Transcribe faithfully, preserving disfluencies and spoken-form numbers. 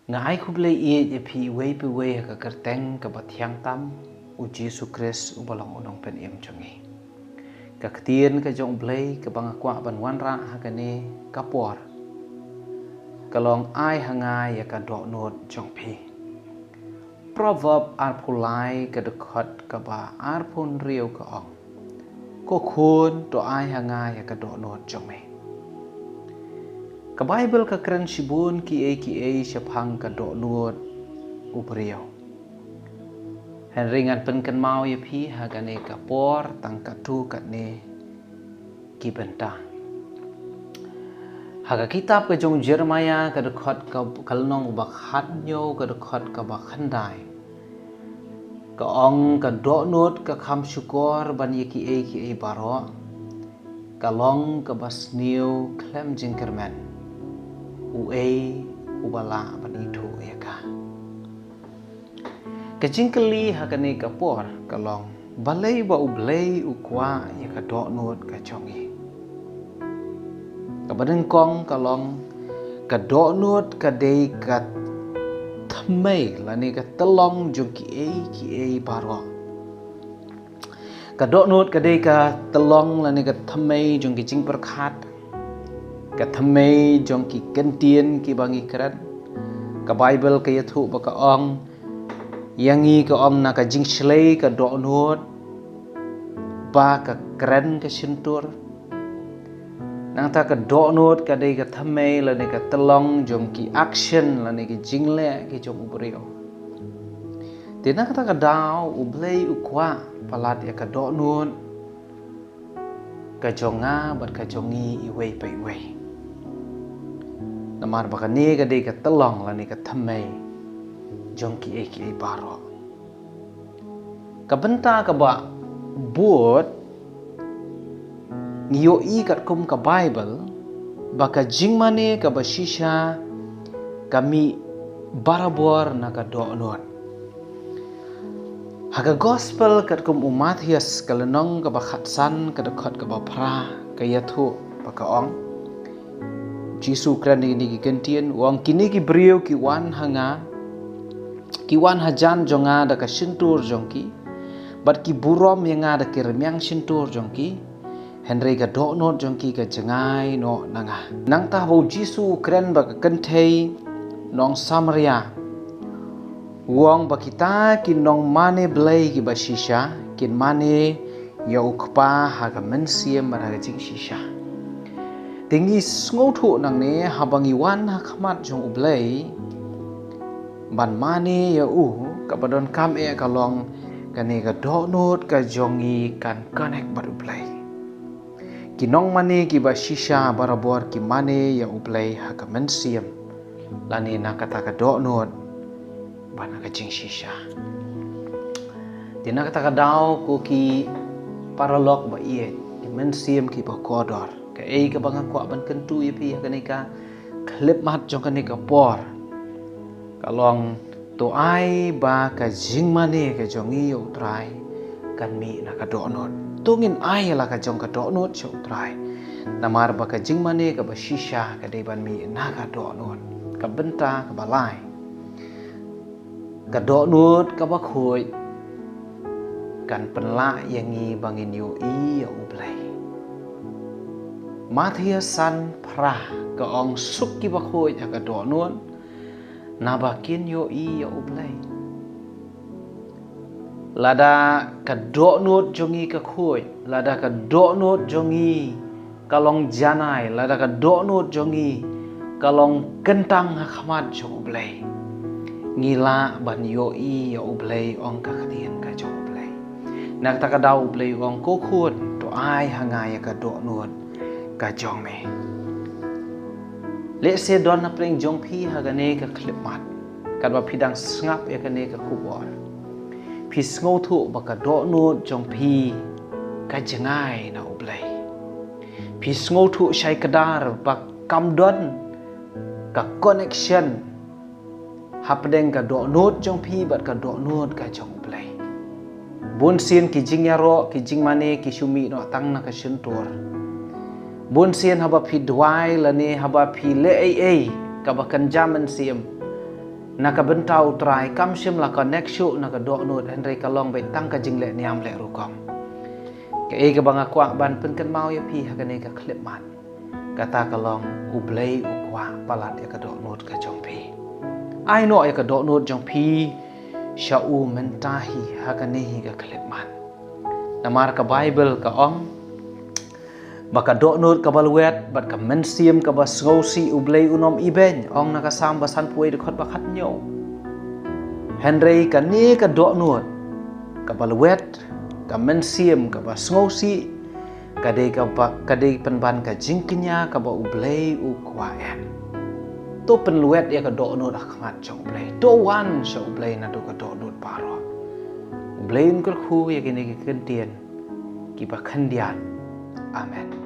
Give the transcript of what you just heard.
Nga ai khublei ïeit ïa phi iwei pa iwei ha ka kyrteng kaba thiang tam u Jisu Khrist uba long u nongpynim jong ngi. Ka ktien ka jong u Blei kaba nga kwah ban wanrah ha kane ka por ka long, ai ha nga ïa ka dohnud jong phi. Proverb arphew lai ka dkhot kaba arphew hynriew ka ong, ko khun, to ai ha nga ïa ka dohnud jong me. Ka Baibl ka kren shibun kiei kiei shaphang ka dohnud u briew. Hynrei ngan pynkynmaw ïa phi ha kane ka por tang katto katne ki bynta. Ha ka kitab ka jong Jeremiah ka dkhot ka, ka lynnong ba khathynñiew ka dkhot kaba khyndai, ka ong, ka dohnud ka kham shukor ban ïa kiei kiei baroh, ka long kaba sniew khlem jingkyrmen. Uei uba lah ban ithuh ïa ka? Ka jingkylli ha kane ka por ka long, balei ba u Blei u kwah ïa ka dohnud ka jong ngi? Kaba nyngkong ka long, ka dohnud ka dei ka thymmei lane ka tyllong jong kiei kiei baroh. Ka dohnud ka dei ka tyllong lane ka thymmei jong ki jingpyrkhat, ka thymmei jong ki kyntien kiba ngi kren. Ka Baibl ka ïathuh ba ka ong, ïa ngi ka ong, na ka jingshlei ka dohnud ba ka kren ka shyntur. Nangta ka dohnud ka dei ka thymmei lane ka tyllong jong ki action lane ki jingleh ki jong u briew. Te na kata ka daw u Blei u kwah palat ïa ka dohnud ka jong nga bad ka jong ngi iwei pa iwei. Namar ba kane ka dei ka tyllong lane ka thymmei jong kiei kiei baroh. Ka bynta kaba bud, ngi ïohi katkum ka Baibl ba ka jingmane kaba shisha ka mih barabor na ka dohnud. Ha ka Gospel katkum u Mathaios ka lynnong kaba khatsan ka dkhot kaba phra ka ïathuh ba ka ong, Jisu u kren ïa kine ki kyntien, u ong, kine ki briew ki wan ha nga, ki wan hajan jong nga da ka shyntur jong ki, bad ki burom ïa nga da ki rmiang shyntur jong ki, hynrei ka dohnud jong ki ka jngai noh na nga. Nangta haba u Jisu u kren bad ka kynthei nong Samaria, u ong ba kita ki nongmane Blei kiba shisha kin mane ïa u Kpa ha ka mynsiem bad ha ka jingshisha. Te ngi sngewthuh nangne, haba ngi wan ha khmat jong u Blei ban mane ïa u, kaba donkam eh ka long kane ka dohnud ka jong ngi kan connect bad u Blei. Ki nongmane kiba shisha barabor ki mane ïa u Blei ha ka mynsiem lane na kata ka dohnud bad na ka jingshisha. Te na kata ka daw, ko ki paralok ba ïeit, ki mynsiem kiba kordor, kaei kaba nga kwah ban kyntu ïa phi ha kane ka khyllipmat jong kane ka por ka long, to ai ba ka jingmane ka jong ngi ïa u Trai kan mih na ka dohnud. To ngin ai la ka jong ka dohnud sha u Trai. Namar ba ka jingmane kaba shisha ka dei ban mih na ka dohnud. Ka bynta kaba lai, ka dohnud kaba khuid kan pynlah ïa ngi ba ngin ïohi ïa u Blei. Mathaios san phra ka ong, suk kiba khuid ha ka dohnud, naba kin ïohi ïa u Blei. Lada ka dohnud jong ngi ka khuid, lada ka dohnud jong ngi ka long janai, lada ka dohnud jong ngi ka long kyntang ha khmat jong u Blei, ngi lah ban ïohi ïa u Blei, ong ka ktien ka jong u Blei. Na kata ka daw u Blei u ong, ko khun, to ai ha nga ïa ka dohnud ka jong me. Lehse don na pdeng jong phi ha kane ka khyllipmat, katba phi dang sngap ïa kane ka khubor, phi sngewthuh ba ka dohnud jong phi ka jngai na u Blei. Phi sngewthuh shai kdar ba kam don ka connection hapdeng ka dohnud jong phi bad ka dohnud ka jong u Blei. Bunsien ki jingïaroh, ki jingmane ki shu mih noh tang na ka shyntur. Bunsien haba phi duwai lane haba phi leh ei ei kaba kynja mynsiem, na ka bynta U Trai, kam shym la connect shuh na ka dohnud, hynrei ka long beit tang ka jingleh niam leh rukom. Kaei kaba nga kwah ban pynkynmaw ïa phi ha kane ka khyllipmat, kata ka long U Blei u kwah palat ïa ka dohnud ka jong phi. Ai noh ïa ka dohnud jong phi sha u mynta hi ha kane hi ka khyllipmat. Namar ka Baibl ka ong ba ka dohnud kaba lwet bad ka mynsiem kaba sngewsih U Blei un ym ibeiñ, ong na ka Salm ba sanphew wei dkhot ba khathynñiew. Hynrei kane ka dohnud kaba lwet, ka mynsiem kaba sngewsih, ka dei kaba, ka dei pynban ka jingkñia kaba U Blei u kwah eh. To pynlwet ïa ka dohnud ha khmat jong U Blei. To wan sha U Blei naduh ka dohnud baroh. U Blei un kyrkhu ïa kine ki kyntien kiba khyndiat. Amen.